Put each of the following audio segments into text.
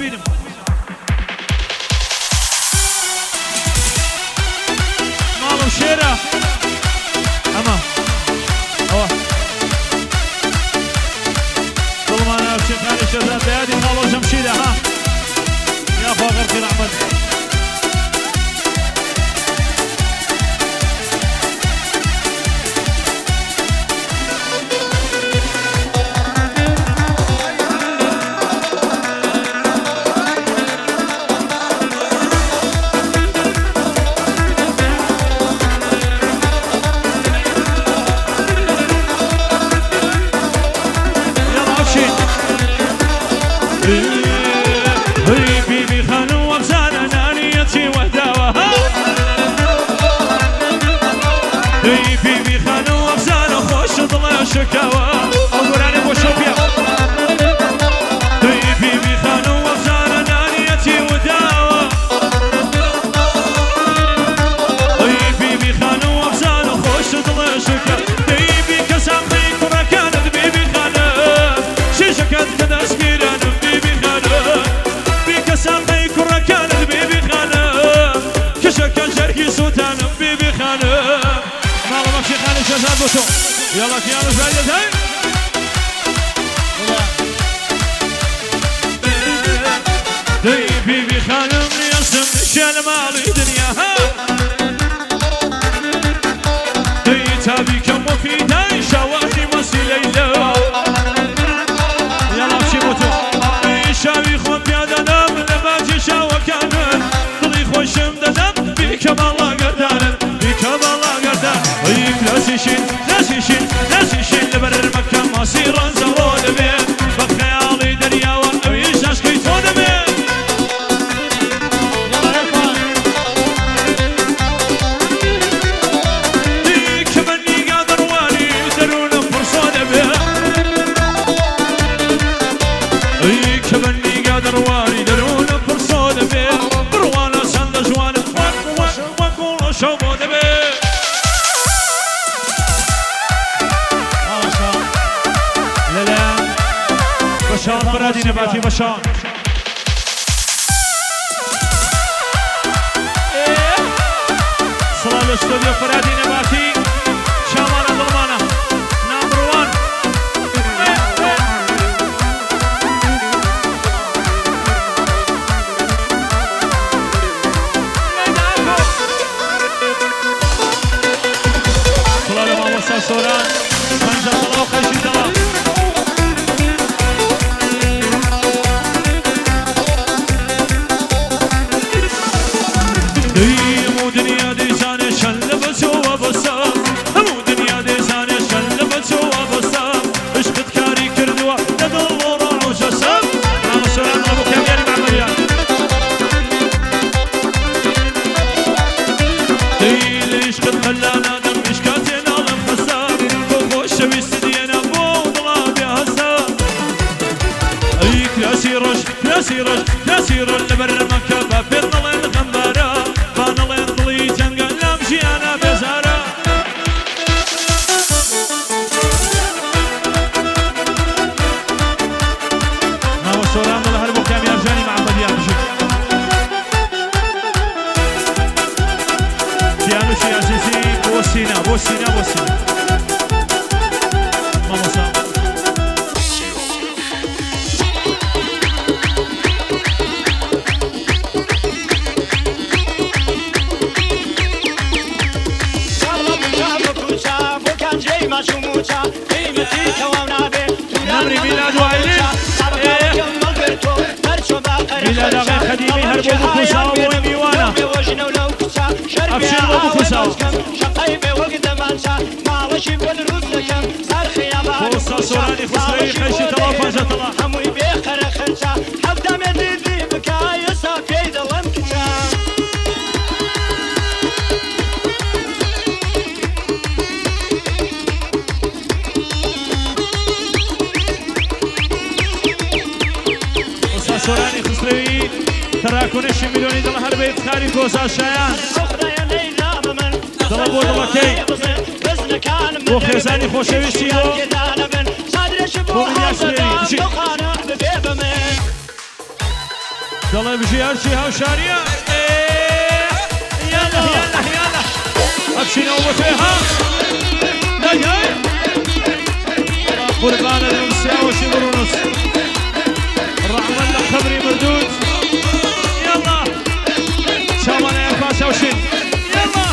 بتبینم. ماڵم شێرە ئەمە ئەوە دڵمانە شێخانی شێرزاد لە یادی خاڵۆ جەمشیدە ها یاخوا غەرقی ڕەحمەت. يلا افشين هي بيبي خانو وبزانة نانيتي وهداوها هي بيبي خانو وبزانة خوش ضل شكاوى اقول انا بو شوفيا هي بيبي خانو وبزانة نانيتي وداوى هي بيبي خانو وبزانة خوش ضل شكاوى بيبي كسامي كرة كانت بيبي خانم شيشة كانت كداس كيران بيبي خانم بكسامي كرة كانت بيبي خانم كشكا جرحي سوتان بيبي خانم مالا بخشي خانم شزاد بوتو يلا كيانو زايد هاي دي بيبي خانم يسم شال مالي دنيا دي تابي كم وفي شواني مسي ليلى يلا بشي بوتو شاوي خو بيادا نام لما تشاوى كانت طلي خوشم ددم بيك الله قدرن بيك الله قدر ايك لاسيشين لاسيشين لاسيشين لبر مكة مصيرا زود بي بخيالي دريا وأويش أشكي تون بي يلا عرفان ديك مني قادر واني درون فرصة بي ايك مني قادر واني درون فرصة بي بروانا سند جوان وك وك وكل شوبون بي لا بشار فرادي نباتي بشار صلاة الاستوديو فرادي نباتي شامانة ظلمانة number one. صلاة لماموسا سوران پنجة طلا وخشي طلا مو دنيا دي زاني شلبت وبسا مو دنيا دي زاني شلبت وبسا عشقت كاري كردوا لدل وراع وجسم نعم السلام ابو كمياري مع مريم ليش قد خلانا دم اشكاتنا المخسر وخوش بيستدينا بو ضلاب يا هسا اي كلاسي رش كلاسي رش كلاسي رش لبر مكة في الظل الغمبارة فانا ضلي تنقل لمشي انا بزارة ما هو سوران ضل هربو كاميار جاني مع مديان بجي كيانوشي عزيزي بوسينا بوسينا بوسينا ماما سام نمري ميلاد وعيلين. ميلاد أغا خديمي هربو بكوسا وميوانا. أبشر بكوسا. بوسا سوراني خسري خشي طلا فاجة طلا. بوسا سوراني خسروي تراكونش مليوني دل هربي افتخاري كوسا شایان دڵە بۆ دڵەکەی بۆ خێزانی خۆشەویستی بۆ بۆ میلاد سوێری. بژی. دەڵێ بژی هەرچی هاوشاریە یالا یالا یالا ئەچینەوە بۆ توێ ها دەی دەی قوربانە لەم سیاوەشی بڕونوس ڕەحمەت لە قەبری مردووت یالا چاوانە پاشاوشین یالا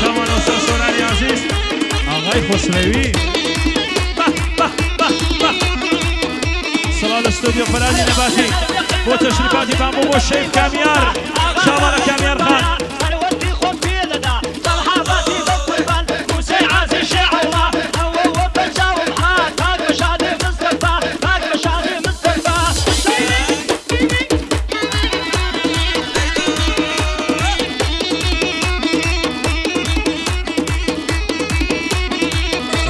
چاوان ئۆستا سۆرانی عەزیز ئاغای خۆشڕەوی سڵاو لە ستۆدیۆ فەرازی نەباتی بۆ تەشریفاتی بامبۆ بۆ شەیف کامیار چاوانە کامیار خان.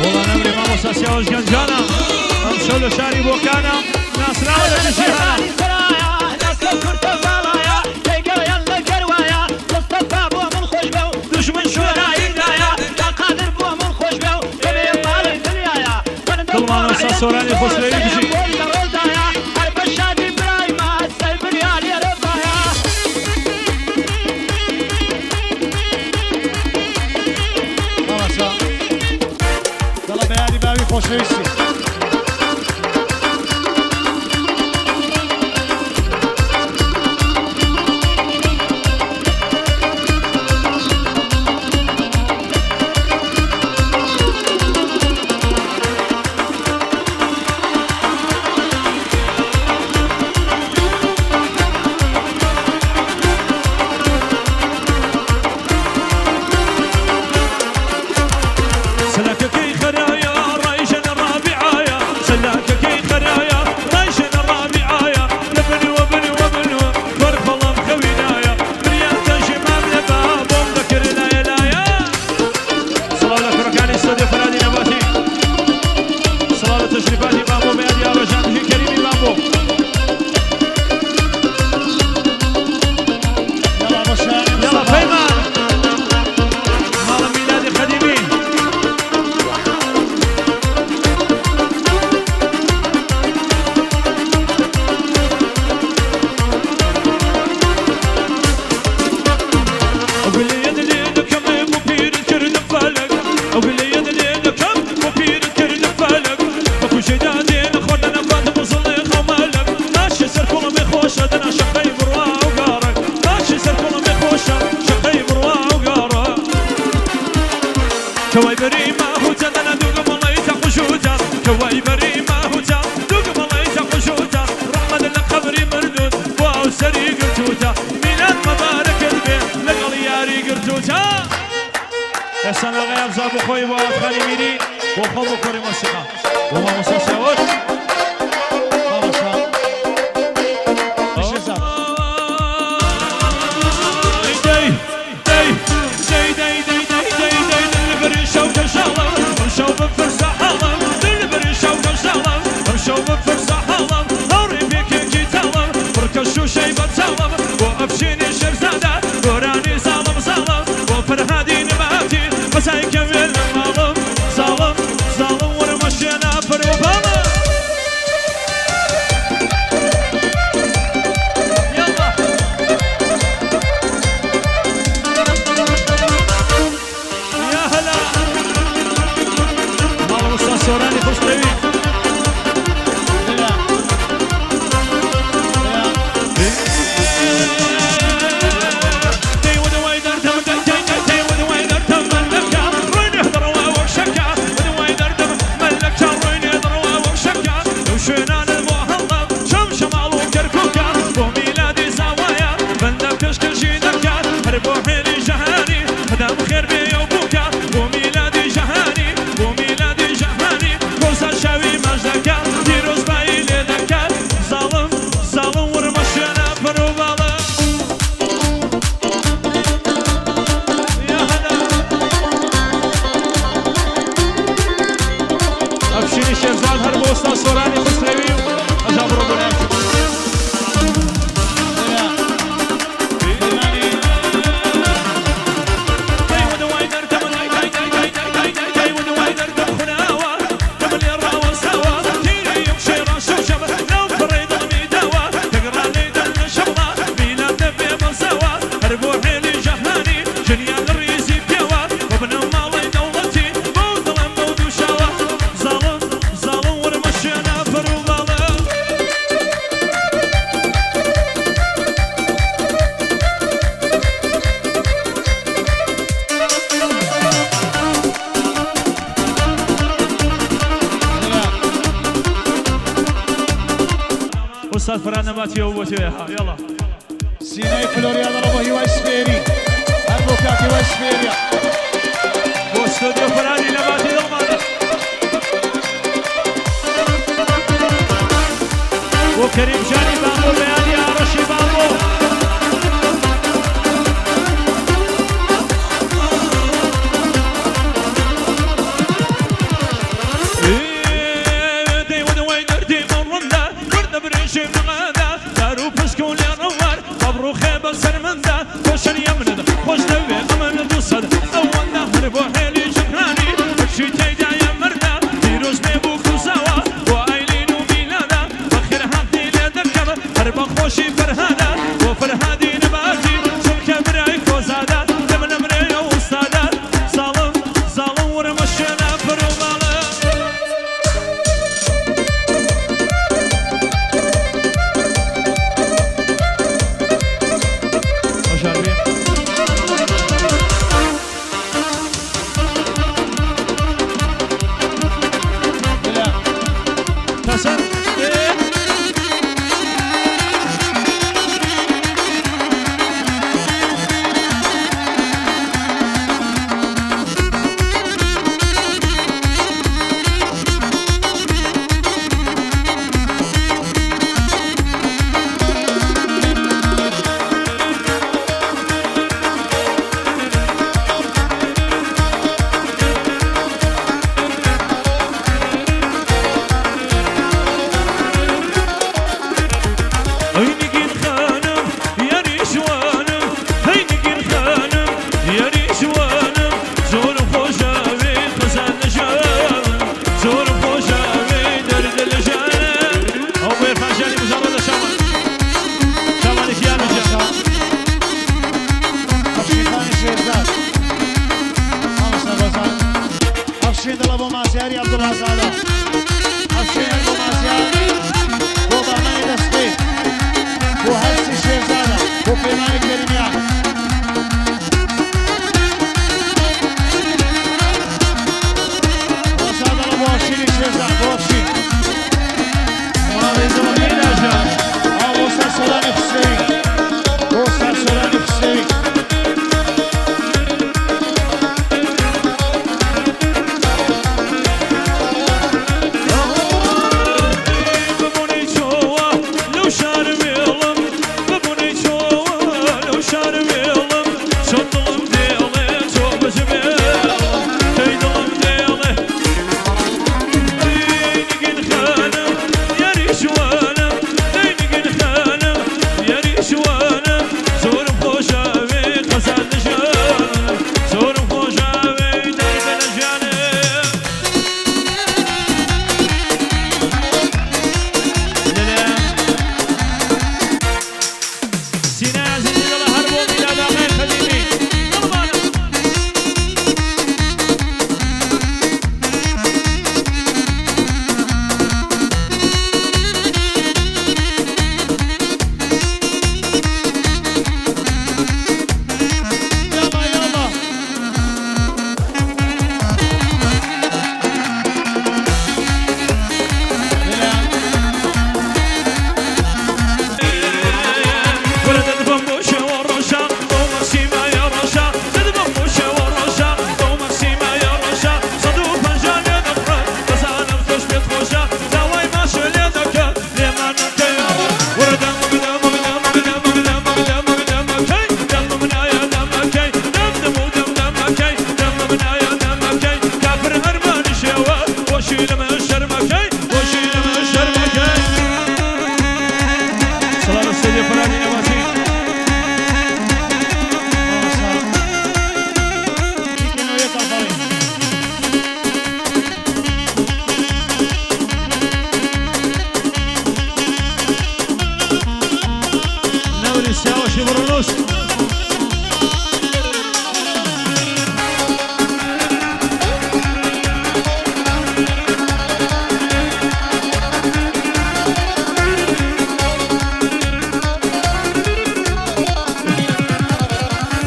وەڵا نەمری مامۆستا سیاوەش گەنجانە ئەمشەو لە شاری بۆکانە ناسراوە لە جیهانە. دڵمان ئۆستا سۆرانی خۆشرەوی بژی. مامۆستا دەڵێ بەیانی باوی خۆشەویستی. سلاككي خرايا رايشن الرابعايا سلاككي خرايا رايشن الرابعايا لبني وبني وبني فرق الله مخوينايا بريات شمام لباب ذكر لا لا يا صلاة لك استوديو فرادي نباتي صلاة تشريفاتي بامبو بيادي يا رجال بشي كريمي بامبو. يلا بۆ شایانی يلا مستەفا. فيمان مال ميلادي قديمين. أقول لي يدلي كم مبير كرد فلك أقول لي يدلي كم مبير كرد فلك بكو شدادين خدنا فات وصلي خمالك ماشي سر كل مخوشة دنا شقي بروا وقارك ماشي سر كل مخوشة شقي بروا وقارك كواي بري ما هو تدنا دوق مليت خشوتا كواي بري ما هو تا دوق مليت خشوتا رحمة لقبري مردود واو سري قرتوتا ميلاد مبارك البي لقل ياري قرتوتا ئێستا ناغای ئەفزا بۆ خۆی بۆ ئاواتخانی میری بۆ خۆم بۆ کۆری مۆسیقا بۆ مامۆستا سیاوەش. مامۆستا بشێزاد. دەی دەی دەی دەی دەی دەی دەی دەی دلبری شەو کەشاڵم ئەمشەو بفرسە حاڵم دلبری شەو کەشاڵم ئەمشەو بفرسە حاڵم هاوڕێ پێکێکی تاڵم پڕکە شووشەی بەچاڵم بۆ ئەفشینی شێرزادە گۆرانی ساڵم ساڵم بۆ فەرهادی نەباتی بەسای کەوێ لە ماڵم ساڵم ساڵم وەرمەشێنە پەروباڵم. يلا يا هلا مال مستر سوراني خشتوي. لێرە. لێرە. ئوستاد فەرهاد نەباتیەوە بۆ تۆیە ها یاڵا. سینای فلۆریا دەڵێ بۆ هیوای سپێری هەر بۆ کاک هیوای سپێریە. بۆ ستۆدیۆ فەرهادی نەباتی دڵمانە. بۆ کەریم جانی بامۆ بەیانی ئارەشی بامۆ. خۆشی فەرهادە بۆ فەرهادی نەباتی چونکە برای کۆزادە دەمنە مرێ و ئوستادە زاڵم زاڵم ورمە شوێنە پڕ و ماڵە. هەژار بێ. بلا. تەسەر ئێ. هەی نگین خانم یاری جوانم، هەی نگین خانم یاری جوانم، زۆرم خۆشاوێ خەزان لە ژانم، زۆرم خۆشاوێ دەرد لە ژانم. ئەو بۆ عێرفان ژیانی مجەڕەدە شامان شامانێکی یارمەجە. ئەفشین خانی شێرزاد مامۆستا بەزان ئەفشین دەڵێ بۆ مازیاری عەبدوڵڵازادە ئەفشین هەر بۆ مازیار بۆ بەهمەنی دەستپێک بۆ هەرسی شێرزادە بۆ پەیمانی کەریمیان ڕەزا دەڵێ بۆ ئەفشینی شێرزاد بۆ ئەفشین میلاجان. ئەو بۆ سەرسۆرانی خسرەوی بۆ سەرسۆرانی خسرەوی. ببوونەی چۆوە لەو شار وێڵم، ببوونەی چۆوە لەو شار وێڵم، چۆن دڵم دێڵێ تۆ بەجبێڵم، کەی دڵم دێڵێ. ئەی نگین خانم یاری جوانم، ئەی نگین خانم یاری جوانم، زۆرم خۆشاوێ خەزان لە ژیانم، زۆرم خۆشاوێ دەردە لە ژیانم. لەلایەن سینا عەزیزی دەڵێ هەر بۆ میلاد ئاغای خەلیلی دڵمانە. یاڵا یاڵا. بلا. ولا تدبم بوشة ورشا بو مكسيما يا رشا، تدبم بوشة ورشا بو مكسيما يا رشا، صدو فنجان يا دفرة بس أنا بخش بتخشة دواي ما شل يدك لما نكيا وردم قدام قدام قدام قدام قدام قدام كي دم منايا دم كي دم دم دم دم كي دم منايا دم كي كافر هرمان شوا وشيل من الشرم كي وشيل من الشرم كي. صلاة السيدي فراني نباتي. مامۆستا کیکەنەوەیە تاپەڕی. نوري سياوشي برونوس.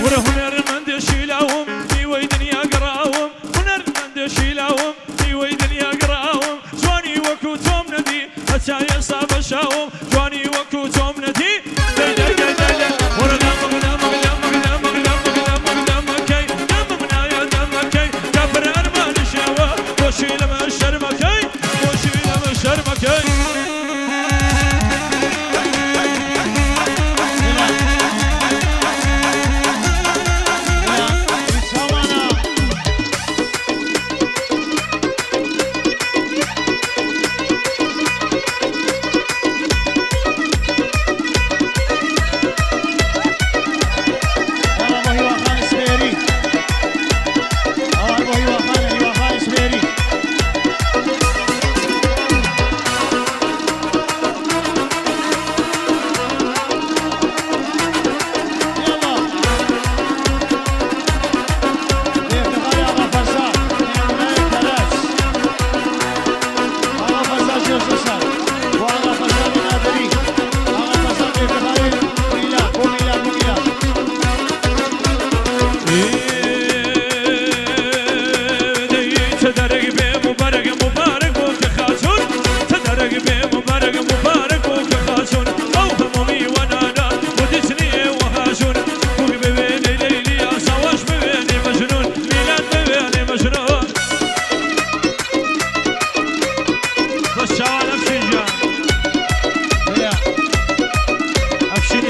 ورە هونەرمەندێ شیلاوم نیوەی دنیا گەڕاوم، هونەرمەندێ شیلاوم نیوەی دنیا گەڕاوم، جوانی وەکو تۆم نەدی هەتا ئێستا بەشاوم، جوانی وەکو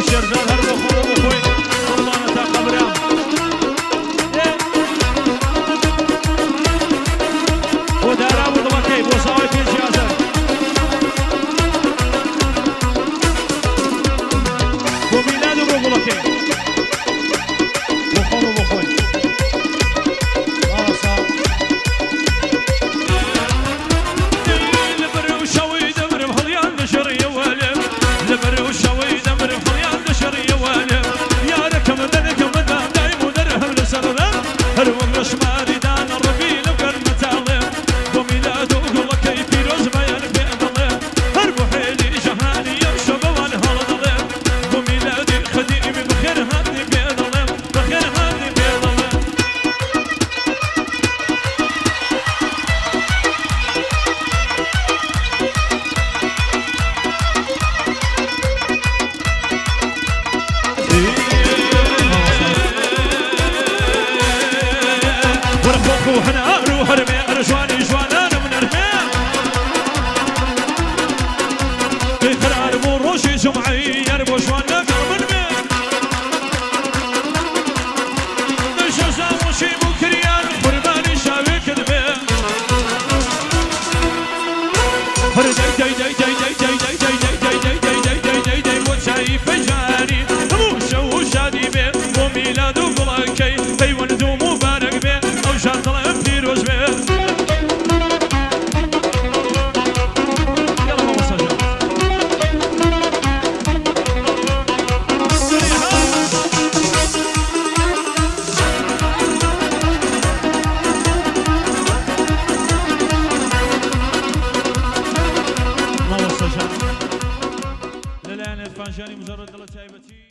شێرزاد هەر بۆ خۆم و بۆ خۆی قوربانە تا قەبرام. بۆ دارا و دڵەکەی بۆ ساوای پێنجی ئازار بۆ میلاد و بۆ گوڵەکەی بۆ خۆم و بۆ خۆی. مامۆستا. لەبەر و شەوەی دەمرم هەڵیان دەشڕیەوە لێم، لەبەر و شەوەی دەمرم هەڵیان دەشڕیەوە لێم، یارەکەم دەنەکەم بەدام دایم و دەرهەم لەسەر ڕێم، هەر وەک ڕەشماری دانە ڕەبی لەو گەرمە تاڵێم، بۆ میلاد و گوڵەکەی پیرۆز بەیان پێ دەڵێم، هەر بۆ حێلی جەهانی ئەم شەوەوان هەڵدەڵێم، بۆ میلادی خەدیمی بەخێر هاتنی پێ دەڵێم، بەخێر هاتنی پێ دەڵێم. وەرە خۆخ و هەنار و هەرمێ، ئەرە جوانی جوانانم نەرمێ، قرار بۆ ڕۆژی جومعەی یار بۆ جوان لەگەڵ من بێ، دەشەزاوشی بوو کریان قوربانی شاوێکت بێ. هەر دەی دەی دەی دەی دەی دەی دەی دەی دەی دەی دەی دەی دەی دەی دەی دەی بۆ چای فەجاری هەموو شەو و شادی بێ، بۆ میلاد و گوڵەکەی پەیوەند و موبارەک بێ، ئەو ژان دڵم پیرۆز بێ. يلا مامۆستا جان. مامۆستا جان، لەلایەن عرفان ژانی مجرد دڵە تایبەتی.